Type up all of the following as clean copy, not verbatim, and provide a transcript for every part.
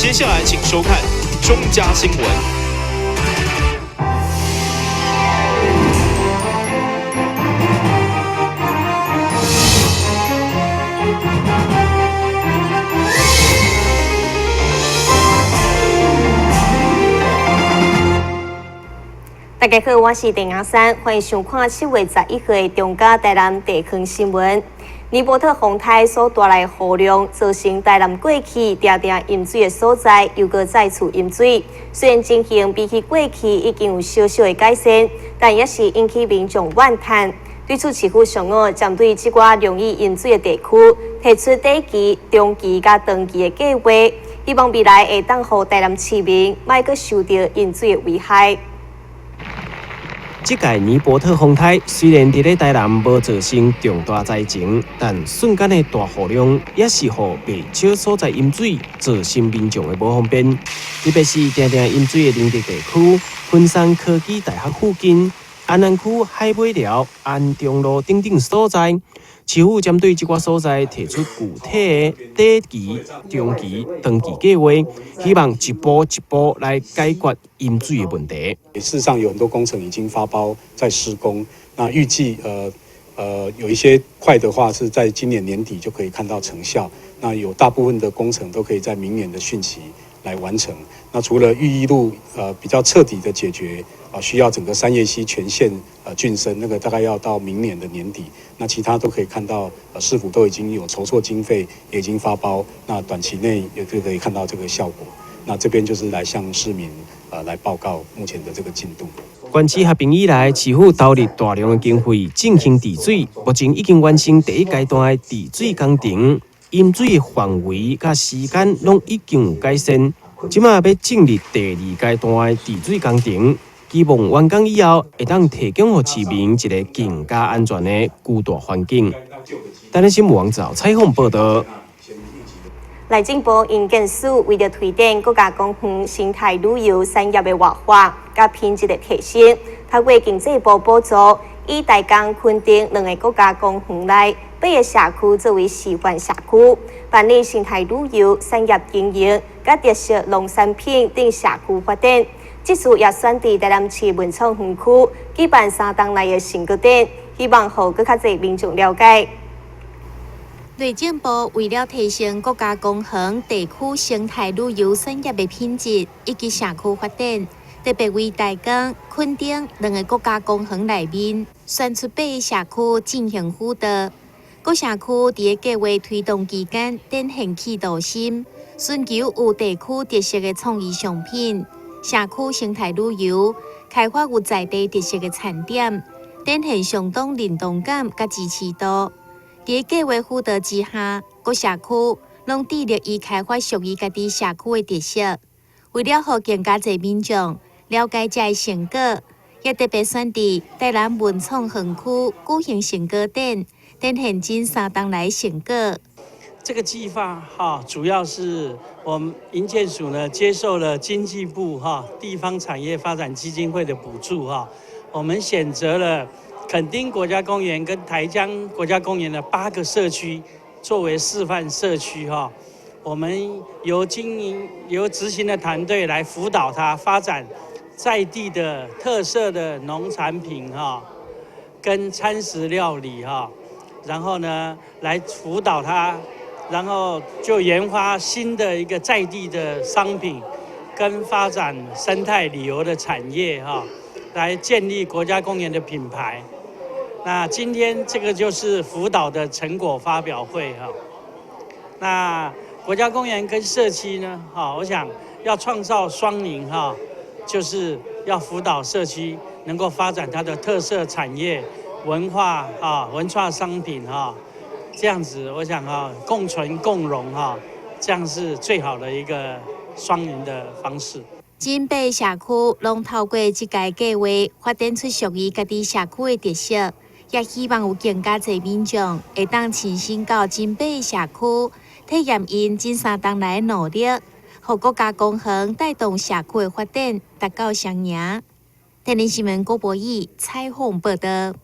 接下來請收看中嘉新聞。大家好，我是鄭阿山，歡迎收看7月11號的中嘉台南地方新聞。尼伯特洪災所帶來雨量，造成台南過去定定淹水的所在，又閣再次淹水。雖然情形比起過去已經有小小的改善，但也是引起民眾怨嘆。對此，市府上午針對這寡容易淹水的地區，提出短期、中期佮長期的計劃，希望未來會當予台南市民莫閣受著淹水的危害。這屆尼伯特風災雖然佇咧台南無造成重大災情，但瞬間的大雨量也是予袂少所在淹水，造成民眾的無方便。特別是定定淹水的寧德地區、昆山科技大學附近、安南區海尾寮、安中路等等所在，市府針對這寡所在提出具體的短期、中期、長期計劃，希望一步一步來解決淹水的問題。事實上，有很多工程已經發包在施工，那預計有一些快的話是在今年年底就可以看到成效。那有大部分的工程都可以在明年的汛期來完成。那除了裕一路比較徹底的解決啊，需要整個三葉溪全線浚深，那個大概要到明年的年底。那其他都可以看到，市府都已經有籌措經費，也已經發包。那短期內也就可以看到這個效果。那這邊就是來向市民來報告目前的這個進度。縣市合併以來，市府投入大量的經費進行治水，目前已經完成第一階段的治水工程，淹水的範圍佮時間攏已經有改善。這馬欲進入第二階段的治水工程，期望完工以後，會當提供予市民一個更加安全的居住環境。台南新聞網站採訪報導。內政部營建署為著推展國家公園生態旅遊產業的活化佮品質的提升，透過經濟部補助，以台江、墾丁兩个國家公園內八个社區作為示範社區，辦理生態旅遊產業經營佮特色農產品等社區發展。這次也選佇台南市文創園區舉辦3冬來的成果展，希望予閣較濟民眾了解。內政部為了提升國家公園地區生態旅遊產業的品質以及社區發展，特別為台江、墾丁兩个國家公園內面選出八个社區進行輔導。各社區佇計劃推動期間展現企圖心，尋求有地區特色的創意商品、社區生態旅遊、開發有在地特色的餐點，展現相當認同感佮支持度。佇計劃輔導之下，各社區攏致力於開發屬於家己社區的特色。為了予更加濟民眾了解這个成果，也特別選佇台南文創園區舉行成果展，展現這3冬來成果。這個計劃哈，主要是我們營建署呢接受了經濟部哈地方產業發展基金會的補助哈，我們選擇了墾丁國家公園跟台江國家公園的八個社區作為示範社區哈，我們由經營由執行的團隊來輔導他發展在地的特色的農產品哈，跟餐食料理哈，然後呢來輔導他，然後就研發新的一個在地的商品，跟發展生態旅遊的產業哈，來建立國家公園的品牌。那今天這個就是輔導的成果發表會哈。那國家公園跟社區呢，哈，我想要創造雙贏哈，就是要輔導社區能夠發展它的特色產業、文化啊、文創商品哈，這樣子我想哈，共存共榮哈，這樣是最好的一個雙贏的方式。這八个社區攏透過這個計劃，發展出屬於家己社區的特色，也希望有更加濟民眾會當親身到這八个社區，體驗𪜶這3冬來努力，予國家公園帶動社區的發展，達到雙贏。台南新聞郭博義採訪報導。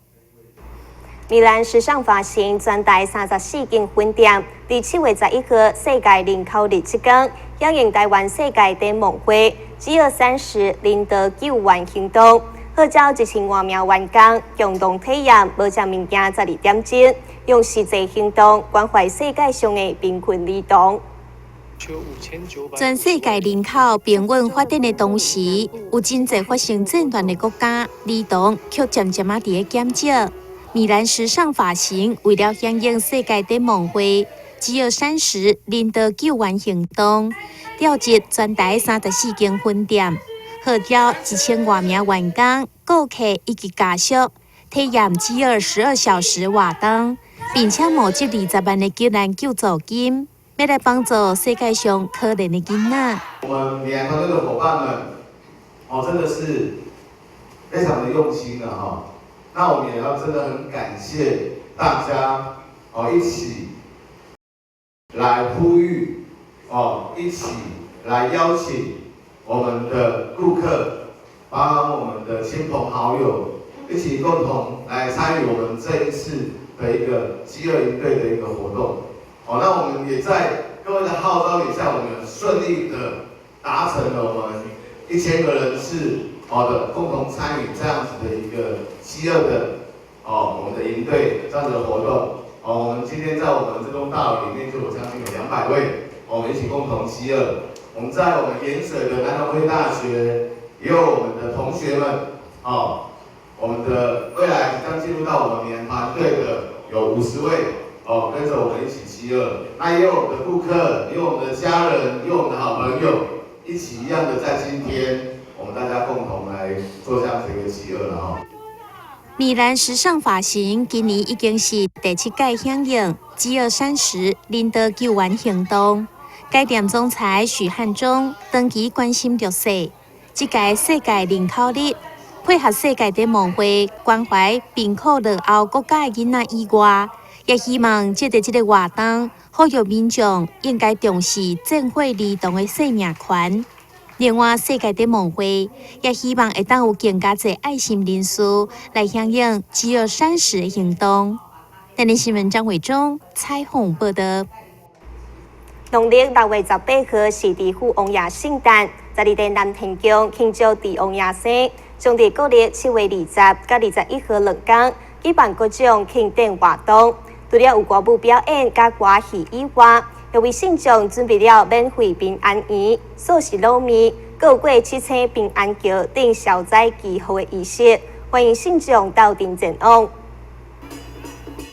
米蘭時尚髮型全台34間分店，佇7月11號世界人口日這工，響應台灣世界展望會飢餓三十人道救援行動，號召1000外名員工共同體驗無食物件12點鐘，用實際行動關懷世界上的貧困兒童。全世界人口平穩發展的同時，有真濟發生戰亂的國家，兒童卻漸漸仔佇咧減少。米蘭時尚髮型為了響應世界展望會飢餓三十人道救援行動，調集全台34間分店，號召1000外名員工、顧客以及家屬體驗飢餓12小時活動，並且募集20萬的急難救助金，欲來幫助世界上可憐的囡仔。我們米蘭團隊的夥伴們，哦，真的是非常的用心的哈。那我們也要真的很感謝大家，哦，一起來呼籲，哦，一起來邀請我們的顧客，包括我們的親朋好友，一起共同來參與我們這一次的一個飢餓營隊的一個活動。哦，那我們也在各位的號召底下，我們順利的達成了我們1000個人次，好的，共同參與這樣子的一個飢餓的哦，我們的營隊這樣子的活動。哦，我們今天在我們這棟大樓裡面就有將近有200位，我們一起共同飢餓。我們在我們鹽水的南農科技大學，也有我們的同學們，哦，我們的未來即將進入到我們米蘭團隊的有50位，哦，跟着我們一起飢餓。那也有我們的顧客，也有我們的家人，也有我們的好朋友，一起一樣的在今天，我們大家共同來做這樣子一個飢餓了哈。米蘭時尚髮型今年已經是第七屆響應飢餓三十人道救援行動。該店總裁許漢忠長期關心弱勢，這屆世界人口日配合世界展望會關懷貧苦落後國家的囡仔以外，也希望藉著這個活動，呼籲民眾應該重視戰火兒童的生命權。另外，世界展望會也希望會當有更加濟愛心人士來響應飢餓三十的行動。台南新聞張偉忠採訪報道。農曆6月18號是地府王爺聖誕，十二殿南天宮慶祝地王爺生，將佇國曆7月20佮21號兩工舉辦各種慶典活動。除了有歌舞表演佮歌戲以外，也為信眾準備了免費平安圓、素食滷麵，閣有過七星平安橋等消災祈福的儀式，歡迎信眾鬥陣前往。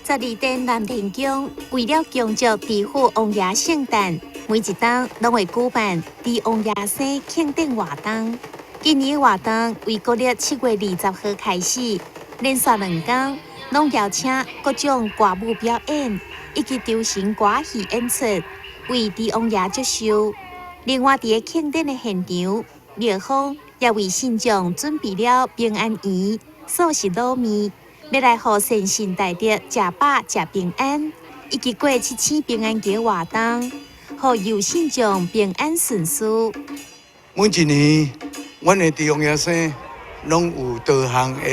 十二殿南天宮為了慶祝地府王爺聖誕，每一冬攏會舉辦地王爺生慶典活動。今年活動為國曆7月20號開始，連續兩工，攏邀請各種歌舞表演以及酬神歌戲演出，為地王爺祝壽。另外，佇个慶典的現場，廟方也為信眾準備了平安圓、素食滷麵，欲來予善信大德食飽食平安，以及過七星平安橋活動，予佑信眾平安順遂。每一年，阮的地王爺生攏有多項的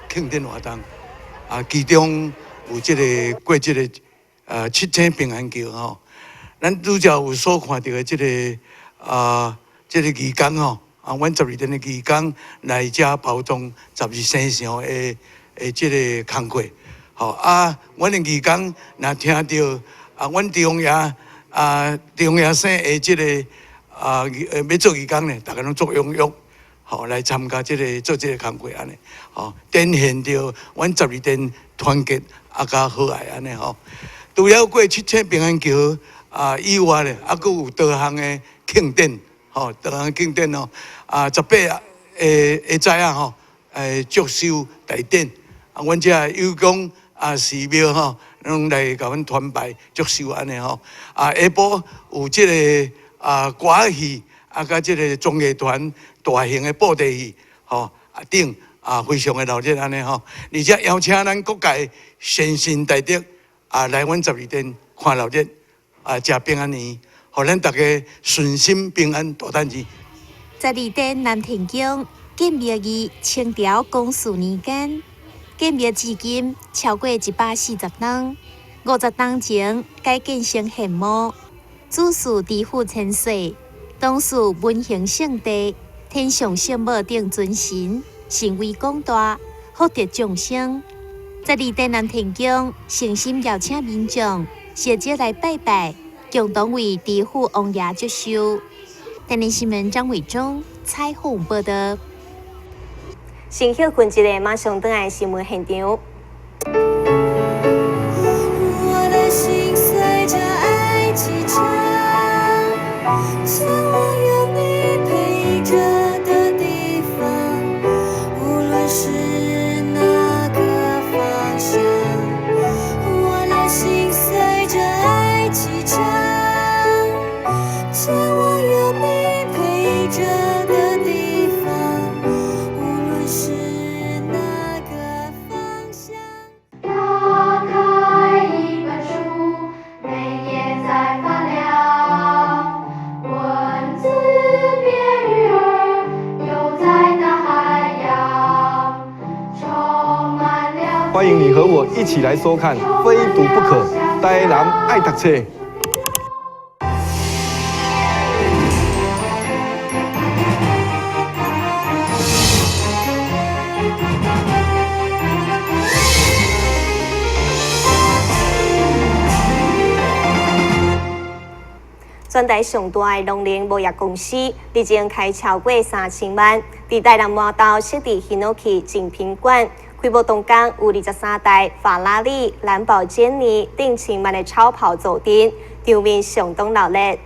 慶典活動，啊，其中有這個過這個七星平安橋吼。咱拄才有所看著的這個啊，這個義工吼，啊，阮十二殿的義工來遮包裝十二生肖的這個工課，吼啊，阮的義工若聽著啊，阮地王爺啊，地王爺生的這個啊，欲做義工呢，逐家攏足踴躍，吼來參加這個做這個工課按呢，吼，展現著阮十二殿團結啊，佮和愛按呢吼。除了過七星平安橋啊以外咧，啊，閣有多項的慶典，吼，多項慶典哦，啊，18下早啊吼，祝壽大典，啊，阮遮有講啊寺廟吼，攏來共阮團拜祝壽按呢吼，啊，下晡有這個啊歌戲，啊，佮這個綜藝團大型的布袋戲，吼，啊等啊非常的熱鬧按呢吼，而且邀請咱各界善信大德啊來阮十二殿看熱鬧，啊，食平安圓，予咱逐家順心平安大趁錢。十二殿南天宮建廟於清朝光緒年間，建廟至今超過140冬，50冬前改建成現貌。主祀知府千歲，董祀文行聖帝、天上聖母等尊神，神威廣大，福澤眾生。十二台南天宮誠心邀請民眾相招來拜拜，共同為知府王爺祝壽。台南新聞張偉忠採訪報道。先歇睏一下，馬上轉來新聞現場。我的心隨著愛啟程，前往有你陪著的地方，無論是哪個方向。我的心隨著愛啟程，前往有你陪著的地方，無論是哪個方向。打開一本書，每頁在發亮，文字變魚兒，游在大海洋，充滿了。歡迎你和我一起來收看《非讀不可》，台南愛讀冊。全台上大的農林貿易公司，日前開超過3000萬，佇台南麻豆設置 Hinoki 精品館，開幕當天有23台法拉利、蘭寶堅尼等千萬的超跑坐鎮，場面相當熱鬧。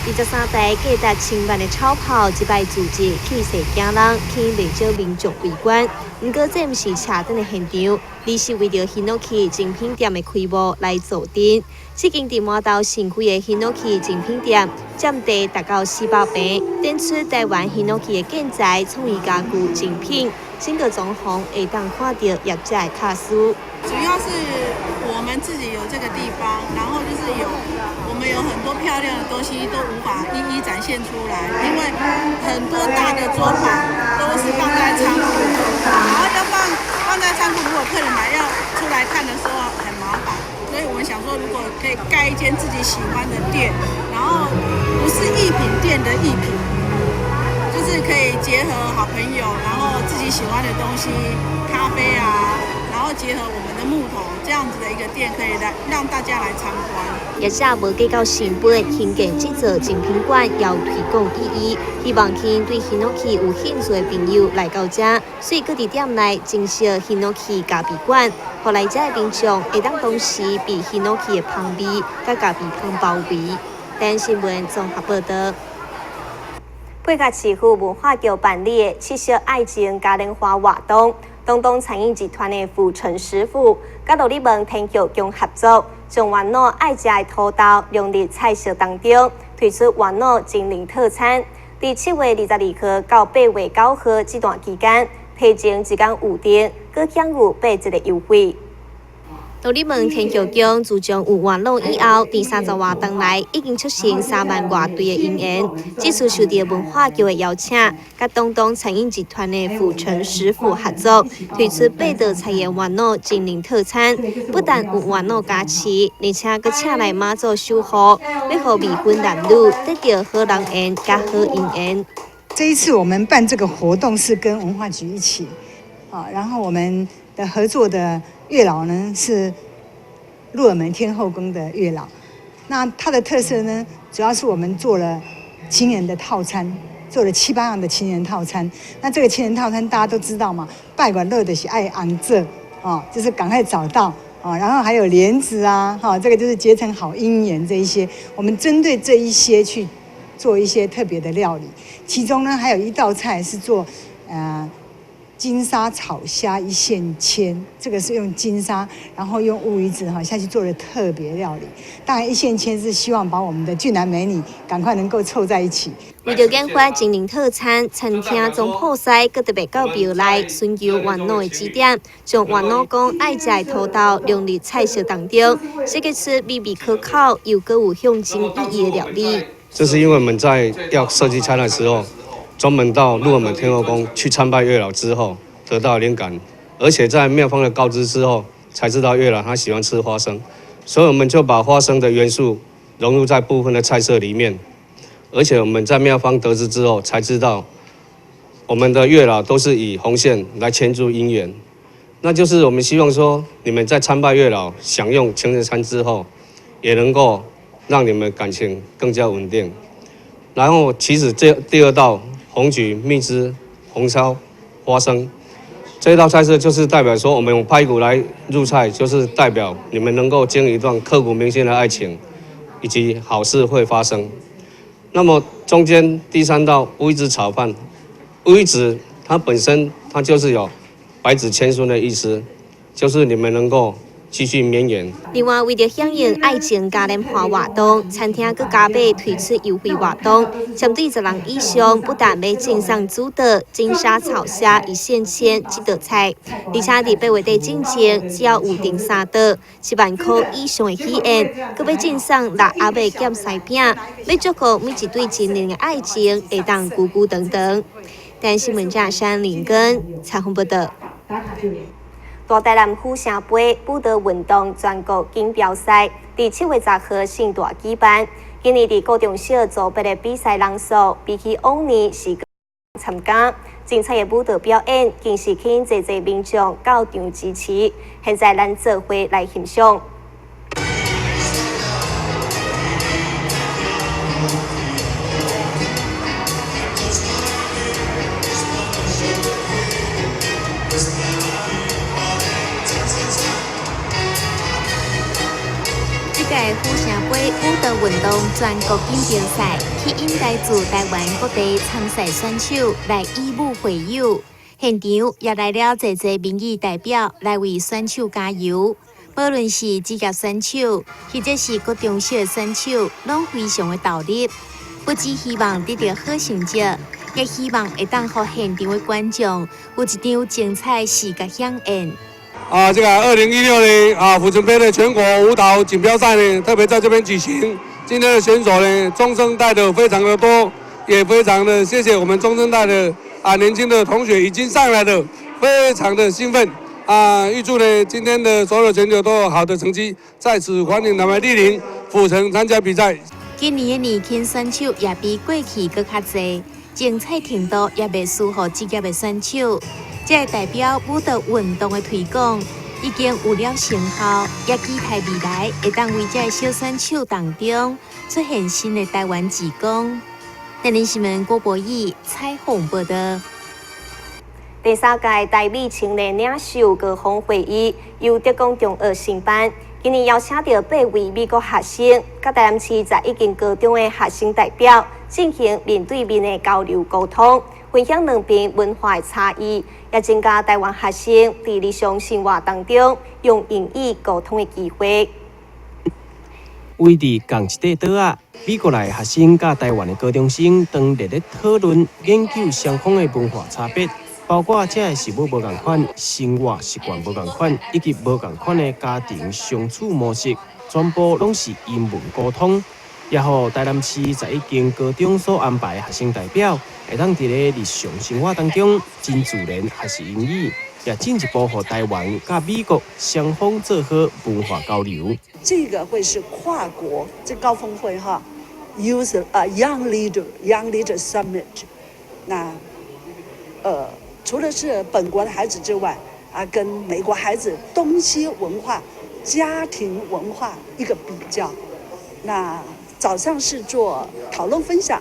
23台價值千萬的超跑，這擺組織氣勢驚人，吸引袂少民眾圍觀。毋過這毋是車展的現場，而是為著 Hinoki 精品店的開幕來助陣。這間佇麻豆新開的 Hinoki 精品店，佔地達到400坪，展出台灣 Hinoki 的建材、創意家具精品，整個裝潢會當看著業者的巧思。主要是我們自己有這個地方，然後就是有我們有很多漂亮的東西都無法一一展現出來，因為很多大的桌板都是放在倉庫，然後要放在倉庫，如果客人來要出來看的時候很麻煩，所以我們想說，如果可以蓋一間自己喜歡的店，然後不是藝品店的藝品，就是可以結合好朋友，然後自己喜歡的東西，咖啡啊。然後結合我們的木頭，這樣子的一個店，可以來讓大家來參觀。業者無計較成本，興建這座精品館，有推廣意義，希望吸引對 Hinoki 有興趣的朋友來到這，所以閣佇店內增設 Hinoki 咖啡館，予來遮的民眾會當同時被 Hinoki 的香味佮咖啡香包圍。台灣新聞綜合報道。配合市府文化局辦理的七夕愛情嘉年華活動，東東餐飲集團的府城師傅，佮鹿耳門天后宮合作，將丸仔愛食的土豆融入菜色當中，推出丸仔精靈套餐。佇7月22號到8月9號這段期間，提前一工預訂，閣享有8折的優惠。鹿耳門天后宮自從有圓老以後，佇30外冬來已經促成3萬外對的姻緣。這次受著文化局的邀請，佮東東餐飲集團的府城食府合作，推出八道菜的圓老精靈套餐。不但有圓老加持，而且閣請來媽祖守護，欲予未婚男女得著好人緣佮好姻緣。這一次我們辦這個活動是跟文化局一起，啊，然後我們的合作的月老呢是鹿耳門天后宮的月老，那它的特色呢，主要是我們做了情人的套餐，做了七八樣的情人套餐。那這個情人套餐大家都知道嘛，拜月老就是愛紅棗哦，就是趕快找到哦，然後還有蓮子啊，哈，這個就是結成好姻緣這一些，我們針對這一些去做一些特別的料理。其中呢，還有一道菜是做金沙炒蝦一線牽，這個是用金沙，然後用烏魚子哈下去做的特別料理。當然，一線牽是希望把我們的俊男美女趕快能夠湊在一起。為著研發精靈套餐，餐廳總鋪師閣特別到廟內尋求元老的指點，將元老公愛食的土豆融入菜色當中，設計出美味可口又閣有象徵意義的料理。這是因為我們在要設計餐的時候，專門到鹿耳門天后宮去參拜月老之後，得到靈感，而且在廟方的告知之後，才知道月老他喜歡吃花生，所以我們就把花生的元素融入在部分的菜色裡面。而且我們在廟方得知之後，才知道我們的月老都是以紅線來牽住姻緣，那就是我們希望說，你們在參拜月老、享用情人餐之後，也能夠讓你們感情更加穩定。然後，其實這第二道紅橘蜜汁紅燒花生這道菜色，就是代表說，我們用排骨來入菜，就是代表你們能夠經營一段刻骨銘心的愛情，以及好事會發生。那麼中間第三道烏魚子炒飯，烏魚子它本身它就是有百子千孫的意思，就是你們能夠繼續綿延。另外，為著響應愛情嘉年華活動，餐廳閣加碼推出優惠活動，針對10人以上，不但欲贈送主桌金沙炒蝦一線牽這道菜，而且佇8月底進前，只要有訂三桌7萬箍以上的喜宴，閣欲贈送六盒的鹹西餅，欲祝福每一對情人的愛情會當久久長長。台視新聞記者林根採訪報導。大台南府城杯舞蹈運動全國錦標賽，佇7月10號盛大舉辦。今年佇高中小組別的比賽人數比起往年是參加，精彩的舞蹈表演，更是吸引濟濟民眾到場支持。現在咱做伙來欣賞。這屆府城杯舞蹈運動全國錦標賽，吸引來自台灣各地參賽選手來以武會友，現場也來了濟濟民意代表來為選手加油。無論是職業選手，或者是國中小選手，攏非常的投入。不只希望得到好成績，也希望會當予現場的觀眾有一場精彩視覺饗宴。啊，這個2016年啊，府城杯的全國舞蹈錦標賽呢，特別在這邊舉行。今天的選手呢，中生代的非常的多，也非常的謝謝我們中生代的啊年輕的同學已經上來了，非常的興奮啊！預祝呢今天的所有選手都有好的成績，在此歡迎他們蒞臨府城參加比賽。今年的年輕選手也比過去閣較濟，精彩程度也袂輸予職業的選手。這個代表舞蹈運動的推廣已經有了成效，也期待未來會當為這个小選手當中出現新的台灣之光。台視新聞郭博義採訪報導。第三屆台美青年領袖高峰會議由德光中學承辦，今年邀請著八位美國學生，佮台南市11間高中的學生代表進行面對面的交流溝通，分享兩邊文化的差異，也增加台灣學生佇日常生活當中用英語溝通的機會。位佇仝一塊桌仔，美國來的學生佮台灣的高中生當熱烈討論研究雙方的文化差別，包括食的食物無仝款、生活習慣無仝款，以及無仝款的家庭相處模式，全部攏是英文溝通。也予台南市11間高中所安排的學生代表，會當佇咧日常生活當中真自然學習英語，也進一步予台灣佮美國雙方做好文化交流。這個會是跨國這高峰會哈，Youth 啊 Young Leader Summit。那除了是本國的孩子之外，啊，跟美國孩子東西文化、家庭文化一個比較。那早上是做討論分享，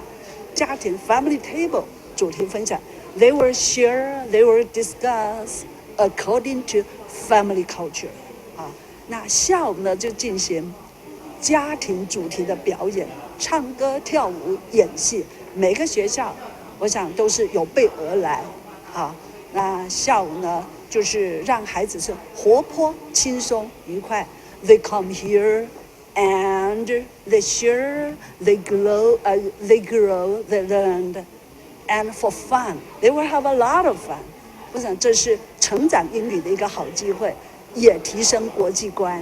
家庭 family table 主題分享。They will share, they will discuss according to family culture。啊，那下午呢就進行家庭主題的表演，唱歌、跳舞、演戲。每個學校，我想都是有備而來。啊，那下午呢，就是讓孩子是活潑、輕鬆、愉快。They come here and they share, they grow, they learn, and for fun, they will have a lot of fun. 我想這是成長英語的一個好機會，也提升國際觀。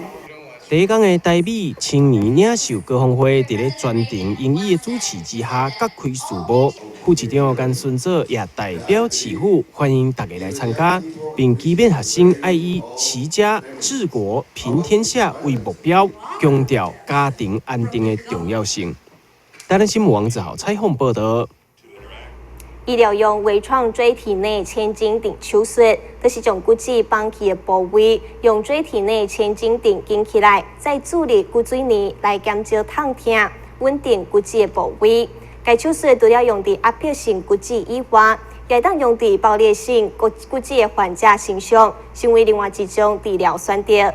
第一工的台美青年領袖高峰會，佇咧全程英語的主持之下，揭開序幕。副市長甘順祖也代表市府歡迎大家來參加，並期勉學生愛以齊家治國平天下為目標，強調家庭安定的重要性。台南新聞王子豪採訪報道。醫療用微創椎體內千斤頂手術，就是將骨折綁起的部位，用椎體內千斤頂緊起來，再注入骨水泥來減少痛疼，穩定骨折的部位。該手術除了用佇壓迫性骨折以外，也會當用佇爆裂性骨骨折的患者身上，成為另外一種治療選擇。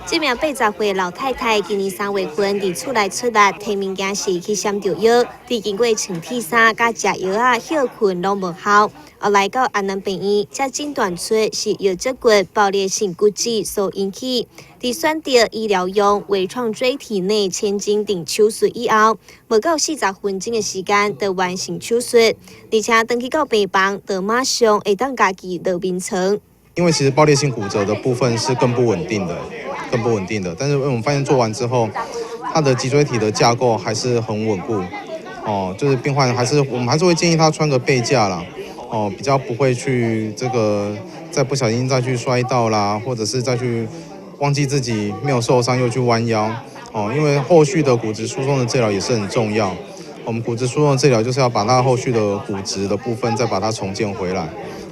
這名80歲老太太今年3月份佇厝內出力提物件時去閃著腰，佇經過穿鐵衫佮食藥仔歇睏攏無效，後來到安南病院才診斷出是腰脊骨爆裂性骨折所引起。佇選擇醫療用微創椎體內千斤頂手術以後，無夠40分鐘的時間就完成手術，而且轉去到病房，就馬上會當家己落眠床。因為其實爆裂性骨折的部分是更不穩定的，更不穩定的。但是我們發現做完之後，他的脊椎體的架構還是很穩固，哦，就是病患還是我們還是會建議他穿個背架啦，哦，比較不會去這個再不小心再去摔到啦，或者是再去忘記自己沒有受傷又去彎腰，哦，因為後續的骨質疏鬆的治療也是很重要。我們骨質疏鬆的治療就是要把它後續的骨質的部分再把它重建回來。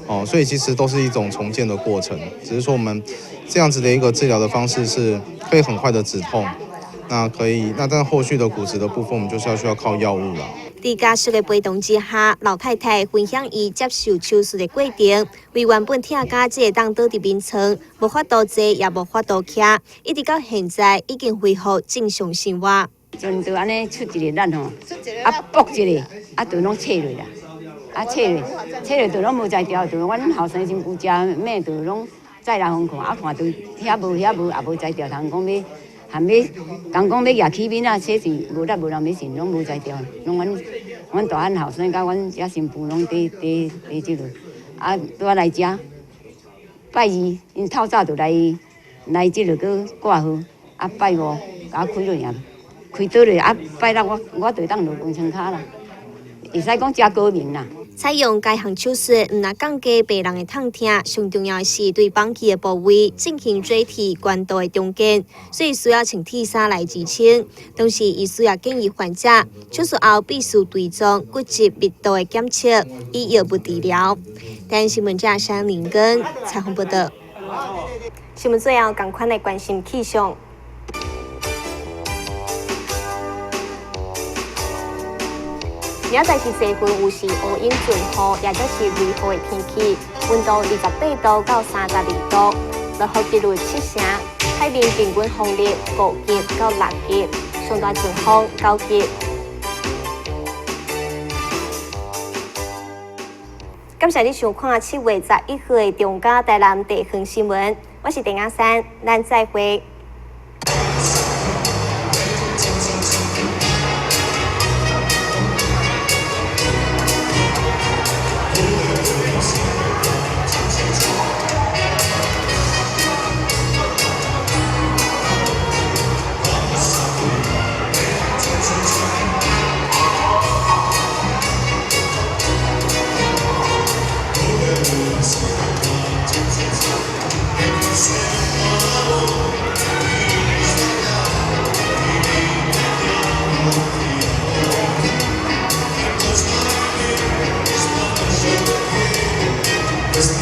哦，所以其實都是一種重建的過程，只是說我們這樣子的一個治療的方式是可以很快的止痛，那可以，那但後續的骨質的部分，我們就是要需要靠藥物了。佇家屬的陪同之下，老太太分享伊接受手術的過程，為原本疼甲只會當倒佇眠床，無法度坐，也無法度徛，一直到現在已經恢復正常生活。陣就按呢出一个力吼，啊搏一个，啊就攏切落啦。啊，切咧，切咧，就攏無才調，就阮後生新婦食咩，就攏載來予看，啊看就遐無遐無，也無才調，通講欲含欲，共講欲舉起面仔，這是無力無人欲信，攏無才調，攏阮阮大漢後生佮阮遮新婦攏佇佇佇這落，啊拄仔來遮拜二，𪜶透早就來來這落閣掛號，啊拜五共我開落爾，開刀咧，啊拜六我我就會當落眠床跤啦。會使講誠高明啦。採用該項手術，毋但降低病人的痛疼，上重要的是對綁起的部位進行椎體關度的重建，所以需要穿鐵衫來支撐。同時，醫師也建議患者手術後必須追蹤骨質密度的檢測，以藥物治療。台灣新聞記者山林根採訪報道。新聞最後，仝款來關心氣象。明仔載是西分有時烏雲陣雨，也就是雷雨的天氣，溫度28度到32度，落雨幾率7成，海面平均風力5級到6級，上大陣風9級。感謝你收看7月11號的中嘉台南地方新聞，我是鄭阿珊，咱再會。 This